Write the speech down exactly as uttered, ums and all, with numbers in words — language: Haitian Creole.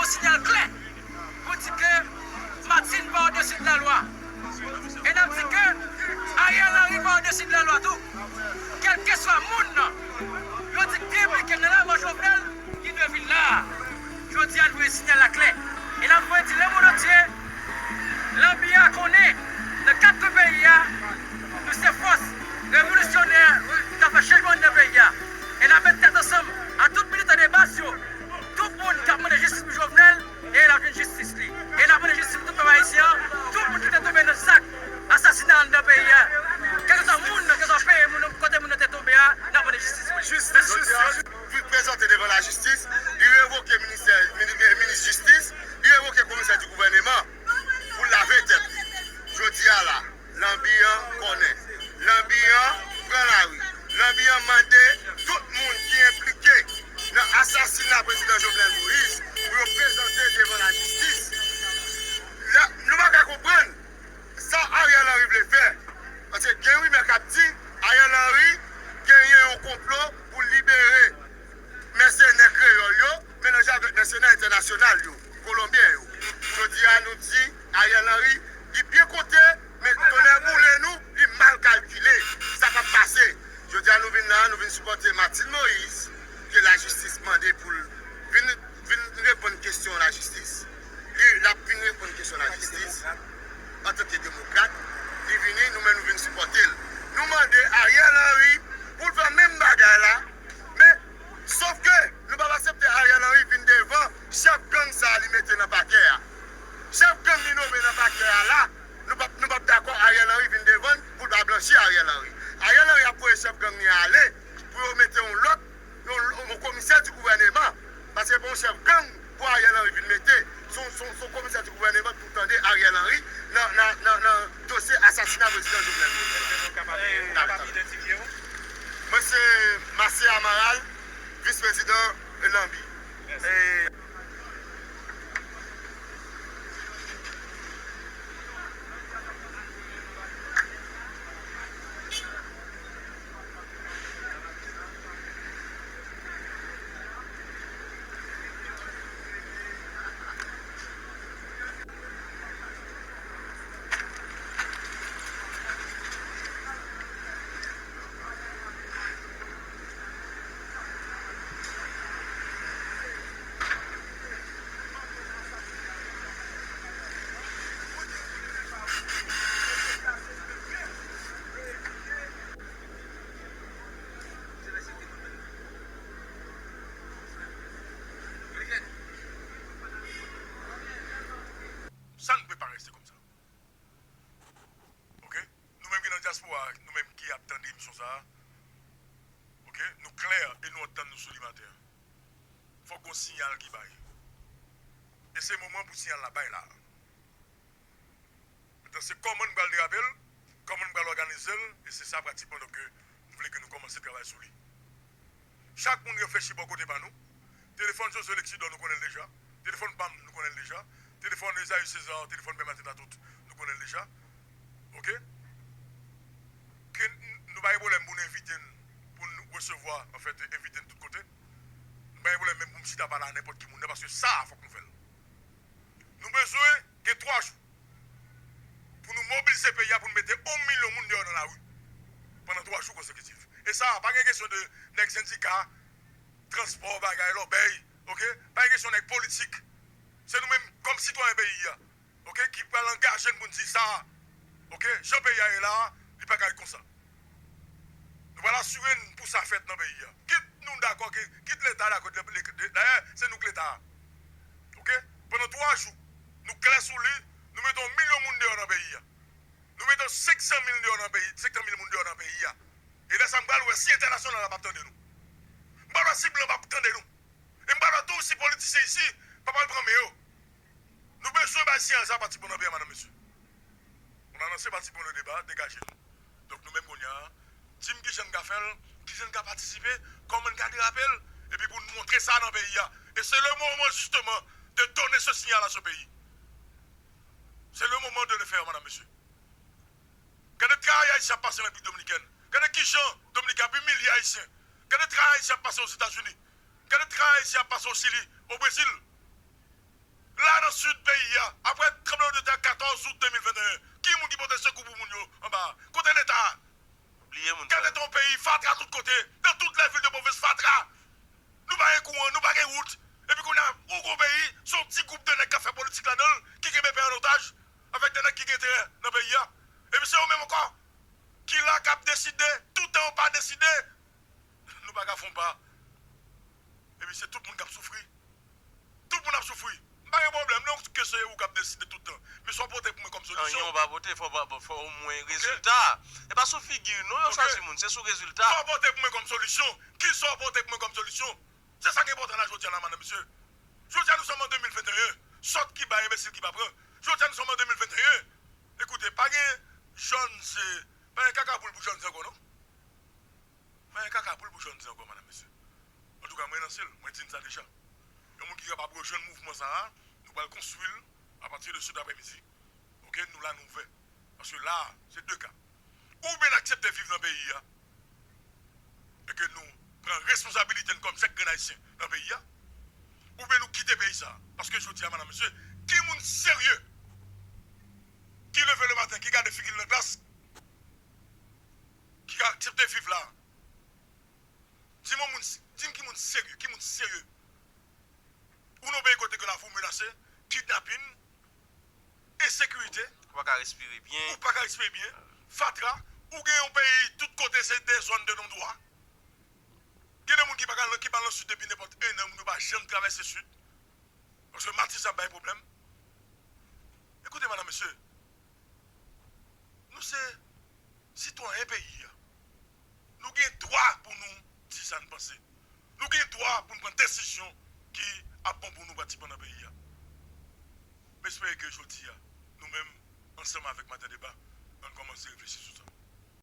Sinyal klè pou di ke Martine pa odesi de lalwa. E n ap di ke Ariel Henry pa odesi de lalwa tou. Kèlkeswa moun nan yo di k te enplike nan lanmò Jovenel, li dwe vin la a. Jodi a, nou voye sinyal la klè. E n ap voye di lemonn antye, Lanbi a konnen, nan kat kwen peyi a, nou se fòs revolisyonè k ap fè chanjman anndan peyi a. E n ap met tèt ansanm a tout militan de baz yo, tout moun k ap mande jistis pou Jovenel, e l ap jwenn jistis li. E n ap mande jistis pou tout pèp ayisyen an, tout moun ki te tonbe nan zak asasina anndan peyi a. Kèlkeswa moun nan, kèlkeswa peyi moun nan, kote moun nan te tonbe a, n ap mande jistis pou li. Jistis, jistis. Pou l prezante devan lajistis, li revoke ministè, mini-, minis jistis, li revoke komisè di gouvèneman pou l lave tèt li. Jodi a la, Lanbi an konnen. Lanbi an pran lari. Lanbi an mande tout moun ki enplike nan asasina prezidan Jovenel Moïse pou yo prezante devan lajistis. La, nou pa ka konprann sa Ariel Henry vle fè. Paske gen rimè k ap di Ariel Henry genyen yon konplo pou libere mèsenè kreyòl yo, melanje avèk mèsenè entènasyonal yo, kolonbyen yo. Jodi a, nou di Ariel Henry, li byen konte, men tonè boule nou, li mal kalkile. Sa k ap pase? Jodi a, nou vin la, nou vin sipòte Martine Moïse, ke lajistis mande pou l vin, vin reponn kesyon lajistis. Li, l ap vin reponn kesyon lajistis. Antanke demokrat, li vini, nou menm nou vin sipòte l. Nou mande Ariel Henry pou l fè menm bagay la, men, sof ke nou p ap aksepte Ariel Henry vin devan chèf gang sa a li mete nan pakè a. Chèf gang li nome nan pakè a la, nou p ap, nou p ap dakò Ariel Henry vin devan n pou l pa blanchi Ariel Henry. Ariel Henry ap voye chèf gang li ale pou yo mete yon lòt yon, yon komisè di gouvèneman, paske pa yon chèf gang pou Ariel Henry vin mete, se yon, se yon, se yon komisè di gouvèneman pou tande Ariel Henry nan, nan, nan, nan dosye asasina prezidan Jovenel Moïse. Mwen se Marcé Amaral, vis prezidan Lanbi. E, Sa n pe pa reste konsa. Oke? Nou menm ki nan dyaspora a, nou menm ki ap tande emisyon sa a, oke, nou klè e nou antann nou sou li maten an. Fòk gon siyal ki bay. E se moman pou siyal la bay la. Mentnan, se kòman n pral derape l, kòman n pral òganize l, e se sa pratikman, donk, ke nou vle ke nou kòmanse travay sou li. Chak moun reflechi bò kote pa nou. Telefòn Josué Lexidor, nou konnen l deja. Telefòn pa m, nou konnen l deja. Telefòn Esaü César, telefòn Pè Maten Latout, nou konnen l deja. Oke? Ke n, nou pa gen pwoblèm pou n envite n, pou n resevwa, anfèt, envite n tout kote. Nou pa gen pwoblèm menm pou m chita pale a nenpòt ki moun nan, paske sa a, fòk nou fè l. Nou bezwen gen twa jou pou nou mobilize peyi a, pou nou mete yon milyon moun deyò nan lari pandan twa jou konsekitif. E sa a, pa gen kesyon de nèg sendika, transpò, bagay, lòbèy, oke? Pa gen kesyon nèg politik. Se nou menm, kòm sitwayen peyi a, oke, ki pral angaje n pou n di sa a, oke? Jan peyi a ye la a, li pa ka ret konsa. Nou pral asire n pou sa fèt nan peyi a. Kit nou dakò, ke, kit Leta dakò, dayè, se nou k Leta a. Oke? Pandan twa jou, nou klè sou li, nou mete yon milyon moun deyò nan peyi a. Nou mete senk san mil deyò nan peyi, senk san mil moun deyò nan peyi a. E lè sa a, m pral wè si entènasyonal la p ap tande nou. M pral wè si blan p ap tande nou. E m pral wè tou si politisyen isi pa pral pran men yo. Nou bezwen bay siyal sa a, pati pou nan peyi a, madanm, mesye. Nou anonse pati pou le deba, degaje nou. Donk, nou menm kounye a, di m kijan n ka fè l, kijan n ka patisipe, kòman n ka derape l, epi pou n montre sa nan peyi a. E se le moman, justement, de donner ce signal à ce pays. C'est le moment de le faire, madame, monsieur. Gade travay Ayisyen ap pase nan Repiblik Dominikèn. Gade kijan Dominiken ap imilye Ayisyen. Gade travay Ayisyen ap pase Ozetazini. Gade travay Ayisyen ap pase o Chili, o Brezil. La nan sid peyi a, apre tranblemanntè katòz out de mil venteyen, ki moun ki pote sekou pou moun yo anba a? Kote Leta a? Gade ton peyi, fatra tout kote, nan tout lè vil de pwovens, fatra. Nou pa gen kouran, nou pa gen wout. Epi kounye a, ou gon peyi, se yon ti gwoup de nèg k ap fè politik ladan l, ki kenbe peyi an otaj, avèk de nèg ki gen enterè nan peyi a. Epi se yo menm ankò ki la k ap deside, toutan yo pa deside, nou pa ka fè yon pa. Epi se tout moun k ap soufri. Tout moun ap soufri. M pa gen pwoblèm, non, ke se ou k ap deside tout tan. Men sa w pote pou mwen kòm solisyon. Anyen ou pa pote, fò, fò omwen rezilta. E pa sou figi non yo chwazi moun, se sou rezilta. Sa w pote pou mwen kòm solisyon. Ki sa w pote pou mwen kòm solisyon? Se sa ki enpòtan la jodi a la, madanm, mesye. Jodi a nou sòm an de mil venteyen. Sòt ki bay, enbesil ki pa pran. Jodi a nou sòm an de mil venteyen. Ekoute, pa gen jòn se, pa gen kaka poul pou jòn se ankò, non. Pa gen kaka poul pou jòn se ankò, madanm, mesye. Antouka, mwen lanse l, mwen di n sa deja. Yon moun ki kapab rejwenn mouvman sa a, nou pral konstwi l apati de sèt aprèmidi. Oke, nou la, nou ouvè. Paske la, se de ka. Oubyen n aksepte viv nan peyi a, e ke nou pran responsabilite n kòm sèk grenn ayisyen nan peyi a, oubyen nou kite peyi sa a. Paske jodi a, madanm, mesye, ki moun serye ki leve le maten, ki gade figi l nan glas, ki ka aksepte viv la? Di m yon moun, di m ki moun serye, ki moun serye. Ou nan peyi kote ke lavi w menase, kidnapin, ensekirite. Ou pa ka respire byen. Ou pa ka respire byen. Fatra. Ou gen yon peyi, tout kote se de zòn de non dwa. Gen de moun ki pa ka, ki pa nan sid depi nenpòt en an, moun yo pa janm travèse sid. Paske Matisan ap bay pwoblèm. Ekoute, madanm, mesye, nou se sitwayen peyi a. Nou gen dwa pou nou di sa n panse. Nou gen dwa pou n pran desizyon ki ap bon pou nou pratikan nan peyi a. M espere ke jodi a, nou menm, ansanm avèk Maten Deba, ann kòmanse reflechi sou sa.